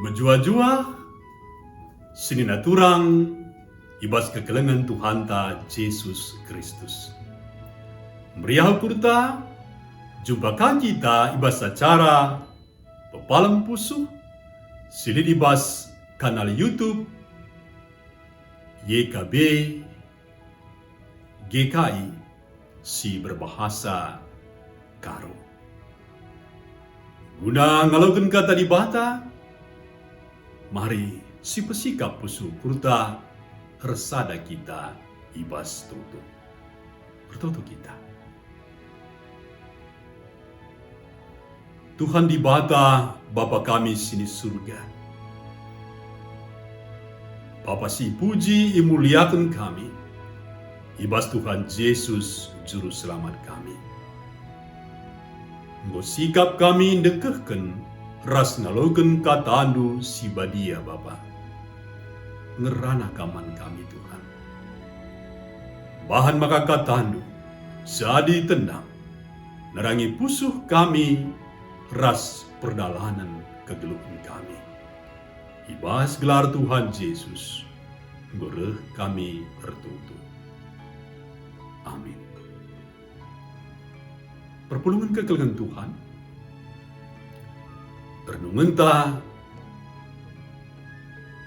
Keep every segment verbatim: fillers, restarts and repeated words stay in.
Mejuah-juah, senina turang i bas kekelengen Tuhanta Jesus Kristus. Meriah ukurta, jumpa ka kita i bas acara Pepalem Pusuh si lit i bas kanal YouTube Y K B G K I si berbahasa Karo. Guna ngaloken Kata Dibata, mari sipesikap pusuh ukurta ersada kita i bas toto. Ertoto kita. Tuhan Dibata, Bapa kami si ni Surga, Bapa si ipuji, imuliaken kami i bas Tuhan Jesus, Juru Selamat kami. Enggo sikap kami ndekehken ras ngaloken KataNdu si badia, Bapa. Ngerana Kam man kami, Tuhan. Bahan maka KataNdu jadi tendang nerangi pusuh kami ras perdalanen kegeluhen kami. I bas gelar Tuhan Jesus, enggo reh kami ertoto. Amin. Perpulungen kekelengen Tuhan, renungenta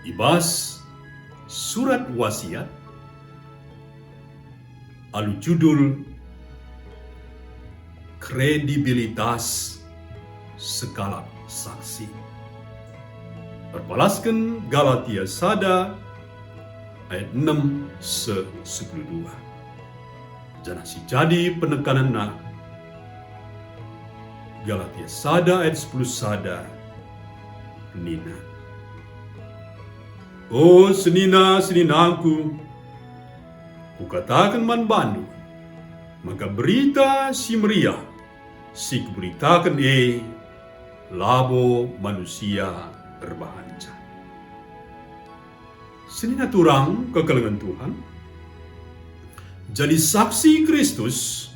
i bas surat wasiat alu judul Kredibilitas Sekalak Saksi. Erpalasken Galatia sada ayat enem seh sepuluh dua. Janah si jadi penekanenna, Galatia sada ayat sepuluh sada nina, "O senina-seninangku, kukataken man bandu, maka Berita Si Meriah si kuberitaken e labo manusia erbahanca." Senina turang kekelengen Tuhan, jadi saksi Kristus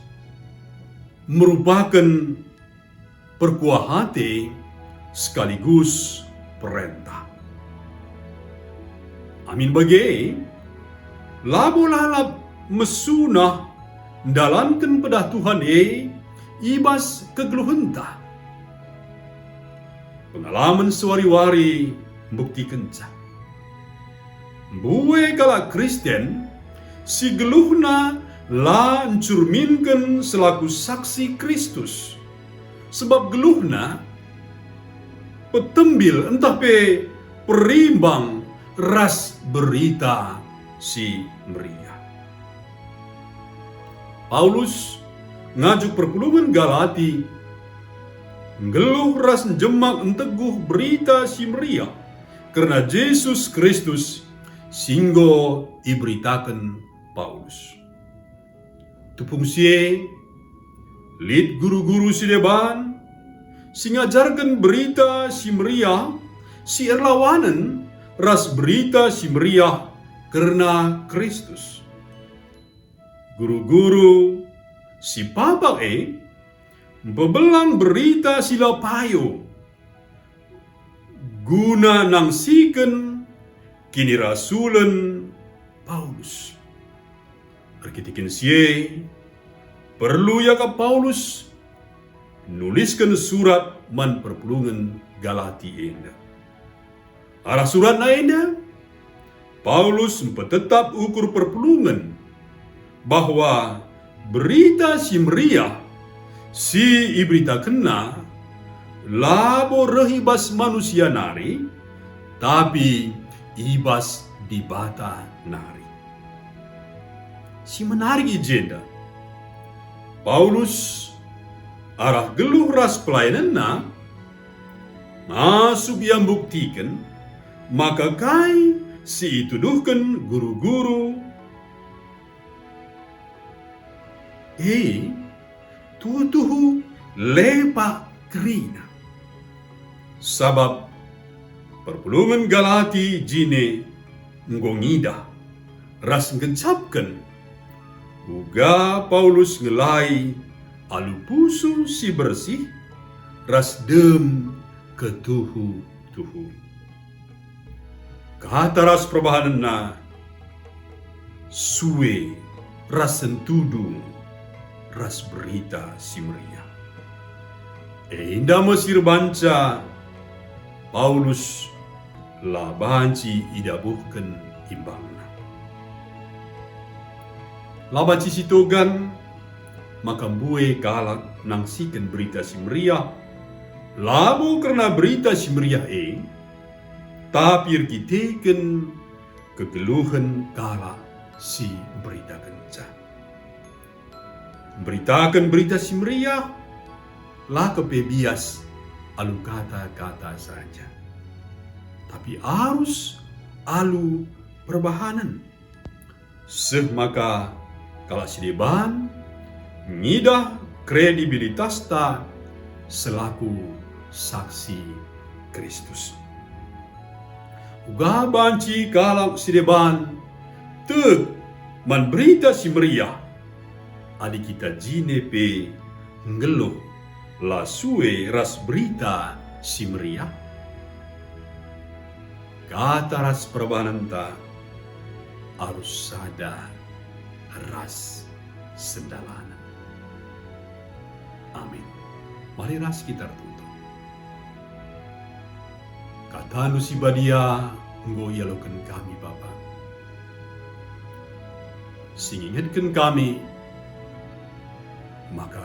merupaken perkuah ate sekaligus perentah. Amin bage, labo lalap mesuna ndalanken pedah Tuhan e i bas kegeluhenta. Pengalamen sewari-wari mbuktikenca. Mbue kalak Kristen si geluhna la ncurminken selaku saksi Kristus, sebab geluhna petembil ntah pe perimbang ras Berita Si Meriah. Paulus ngajuk perpulungen Galati nggeluh ras njemak nteguh Berita Si Meriah kerna Jesus Kristus si enggo iberitaken Paulus. Tupung si e, lit guru-guru si deban si ngajarken Berita Si Meriah si erlawanen ras Berita Si Meriah kerna Kristus. Guru-guru si papak e mpebelang berita si la payo guna nangsiken kinirasulen Paulus. Erkiteken si e, perlu iakap Paulus nulisken surat man perpulungen Galati enda. Arah suratna enda, Paulus mpetetap ukur perpulungen bahwa Berita Si Meriah si iberitakenna labo reh i bas manusia nari, tapi i bas Dibata nari. Si menarik i jenda, Paulus arah geluh ras pelayanenna ngasup ia mbuktiken maka kai si ituduhken guru-guru e tuhu-tuhu lepak kerina. Sabap perpulungen Galati jine enggo ngidah ras nggencapken uga Paulus ngelai alu pusuh si bersih ras dem ketuhu-tuhun. Kata ras perbahanenna sue ras sentudu ras Berita Si Meriah. Enda me si erbanca Paulus la banci idabuhken imbangna. La banci sitogan maka mbue kalak nangsiken Berita Si Meriah, labo kerna Berita Si Meriah e, tapi erkiteken kegeluhen kalak si mberitakenca. Mberitaken Berita Si Meriah la kepe bias alu kata-kata saja, tapi arus alu perbahanen, seh maka kalak si deban ngidah kredibilitasta selaku saksi Kristus. Uga banci kalak si deban tek man Berita Si Meriah, adi kita jine pe nggeluh la sue ras Berita Si Meriah? Kata ras perbahanenta arus sada ras sendalanen. Amin. Mari ras kita ertoto. KataNdu si badia enggo ialoken kami, Bapa, si ngingetken kami maka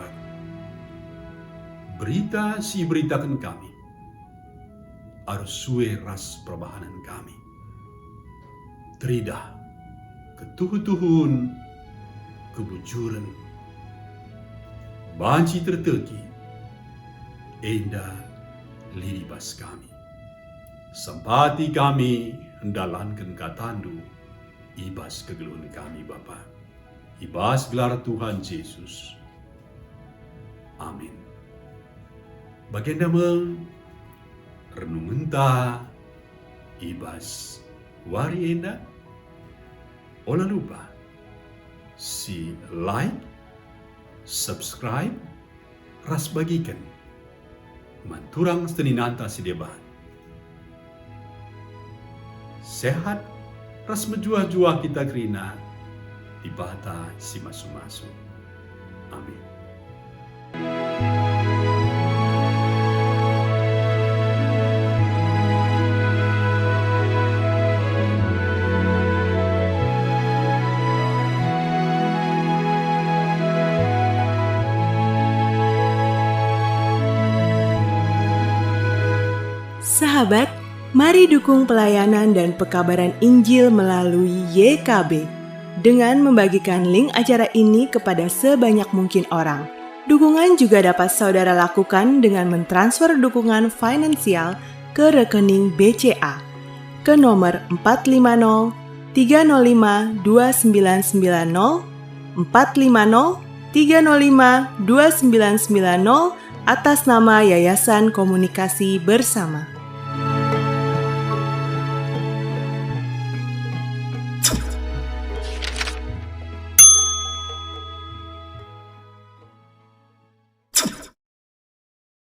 berita si iberitaken kami arus sue ras perbahanen kami. Teridah ketuhu-tuhun, kebujuren, banci terteki, enda lit i bas kami. Sempati kami ndalanken KataNdu i bas kegeluhen kami, Bapa, i bas gelar Tuhan Jesus. Amin. Bagenda me renungenta i bas wari enda. Ola lupa si like, subscribe, ras bagiken man turang seninanta si deban. Sehat ras mejuah-juah kita kerina, Dibata si masu-masu. Amin. Sahabat, mari dukung pelayanan dan pekabaran Injil melalui Y K B dengan membagikan link acara ini kepada sebanyak mungkin orang. Dukungan juga dapat saudara lakukan dengan mentransfer dukungan finansial ke rekening B C A ke nomor empat lima nol tiga nol lima dua sembilan sembilan nol, empat lima nol tiga nol lima dua sembilan sembilan nol, atas nama Yayasan Komunikasi Bersama.